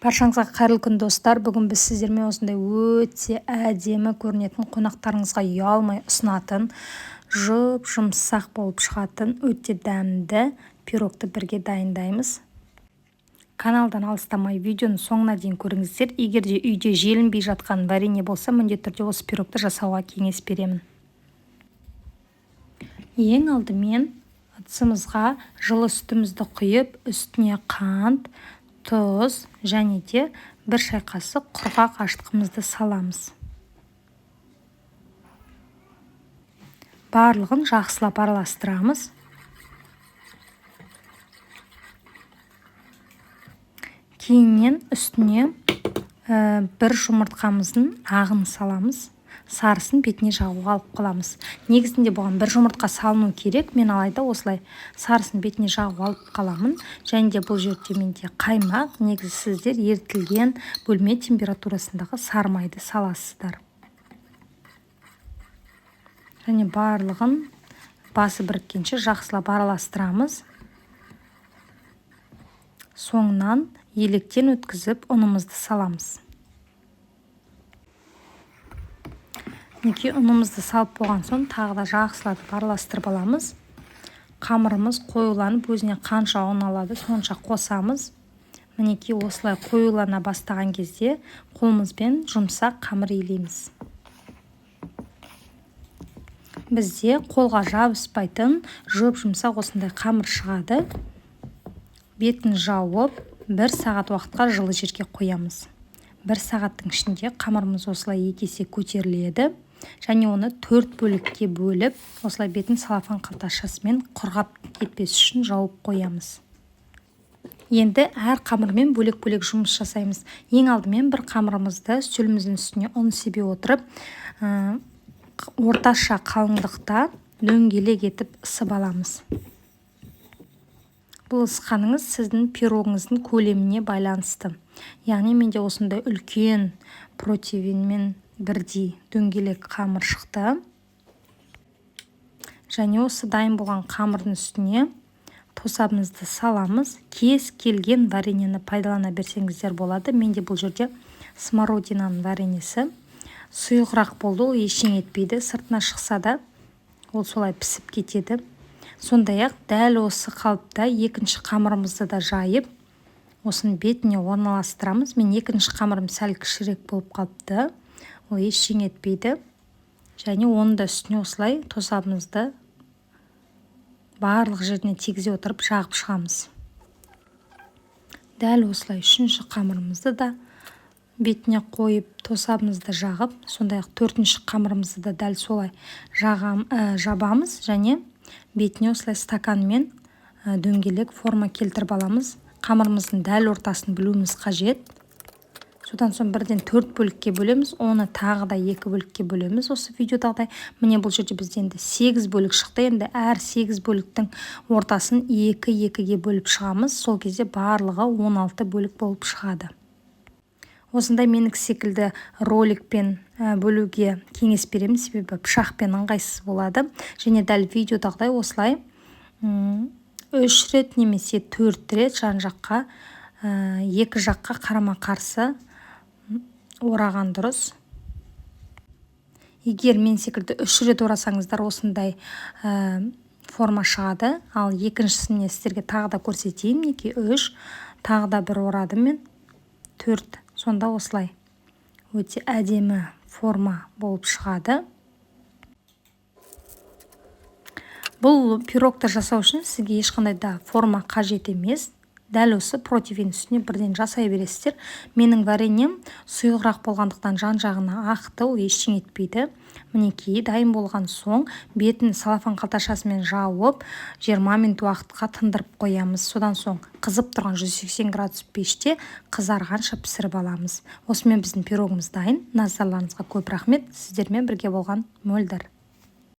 Баршаңызға қайырлы күн, достар! Бүгін біз сіздермен осындай өте әдемі көрінетін, қонақтарыңызға ұялмай ұсынатын, жұп-жұмсақ болып шығатын өте дәмді пирогты бірге дайындаймыз. Каналдан алыстамай, видеоның соңына дейін көріңіздер. Егер де үйде желінбей жатқан варенье болса, міндетті түрде осы пирогты жасауға кеңес беремін. Ең алдымен ыдысымызға жылы сүтімізді құйып, үстіне қант, тұз және де бір шай қасық құрғақ ашытқымызды саламыз. Барлығын жақсылап араластырамыз. Кейіннен үстіне бір жұмыртқамыздың ағын саламыз. Сарысын бетіне жағуға алып қаламыз. Негізінде бұған бір жұмыртқа салыну керек. Мен алайда осылай сарысын бетіне жағуға алып қаламын. Және де бұл жерде менде қаймақ. Негізі сіздер ерітілген бөлме температурасындағы сары майды саласыздар. Және барлығын басы біріккенше жақсылап араластырамыз. Соңынан електен өткізіп ұнымызды саламыз. Мінекей, ұнымызды салып болған соң тағы да жақсылап араластырып аламыз. Қамырымыз қоюланып, өзіне қанша ұн алады, сонша қосамыз. Мінекей, осылай қоюлана бастаған кезде қолымызбен жұмсақ қамыр илейміз. Бізде қолға жабыспайтын жұп-жұмсақ осындай қамыр шығады. Бетін жауып, бір сағат уақытқа жылы жерге қоямыз. Бір сағаттың ішінде қамырымыз осылай екі есе көтеріледі. Және оны төрт бөлікке бөліп, осылай бетін салафан қалташасымен құрғап кетпес үшін жауып қоямыз. Енді әр қамырмен бөлек-бөлек жұмыс жасаймыз. Ең алдымен бір қамырымызды үстеліміздің үстіне ұн себе отырып, орташа қалыңдықта дөңгелек етіп ысып аламыз. Бұл ысқаныңыз сіздің пирогыңыздың көлеміне байланысты. Яғни менде осындай үлкен противенмен бірдей дөңгелек қамыр шықты. Және осы дайын болған қамырдың үстіне тосабымызды саламыз. Кез келген вареньені пайдалана берсеңіздер болады. Менде бұл жерде смородинаның вареньесі. Сұйығырақ болды, ол ештеңе етпейді. Сыртына шықса да ол солай пісіп кетеді. Сондай-ақ дәл осы қалыпта екінші қамырымызды да жайып, осының бетіне орналастырамыз. Мен екінші қамырым сәл кішірек болып қалыпты. Ол ештеңе етпейді. Және оның да үстіне осылай тосабымызды барлық жеріне тигізе отырып жағып шығамыз. Дәл осылай үшінші қамырымызды да бетіне қойып, тосабымызды жағып, сондай-ақ төртінші қамырымызды да дәл солай жабамыз және бетіне осылай стаканмен дөңгелек форма келтіріп аламыз. Қамырымыздың дәл ортасын білуіміз қажет. Содан соң бірден төрт бөлікке бөлеміз, оны тағы да екі бөлікке бөлеміз осы видеодағыдай. Міне, бұл жерде бізде енді 8 бөлік шықты. Енді әр 8 бөліктің ортасын екі екіге бөліп шығамыз. Сол кезде барлығы 16 бөлік болып шығады. Осындай менікі секілді роликпен бөлуге кеңес беремін, себебі пышақпен ыңғайсыз болады. Және дәл видеодағыдай осылай 3 рет немесе 4 рет жан жаққа, екі жаққа қарама-қарсы ораған дұрыс. Егер мен секілді 3 рет орасаңыздар, осындай форма шығады. Ал екіншісіне сіздерге тағы да көрсетейін. Мінекей, 3, тағы да бір орадым мен, 4. Сонда осылай өте әдемі форма болып шығады. Бұл пирогты жасау үшін сізге ешқандай да форма қажет емес. Дәл осы противень үстіне бірден жасай бересіздер. Менің вареньем сұйығырақ болғандықтан жан-жағына ақты, ол ештеңе етпейді. Мінекей, дайын болған соң бетін салафан қалташасымен жауып, 20 минут уақытқа тындырып қоямыз. Содан соң қызып тұрған 180 градус пеште қызарғанша пісіріп аламыз. Осымен біздің пирогымыз дайын. Назарларыңызға көп рахмет. Сіздермен бірге болған Мөлдір.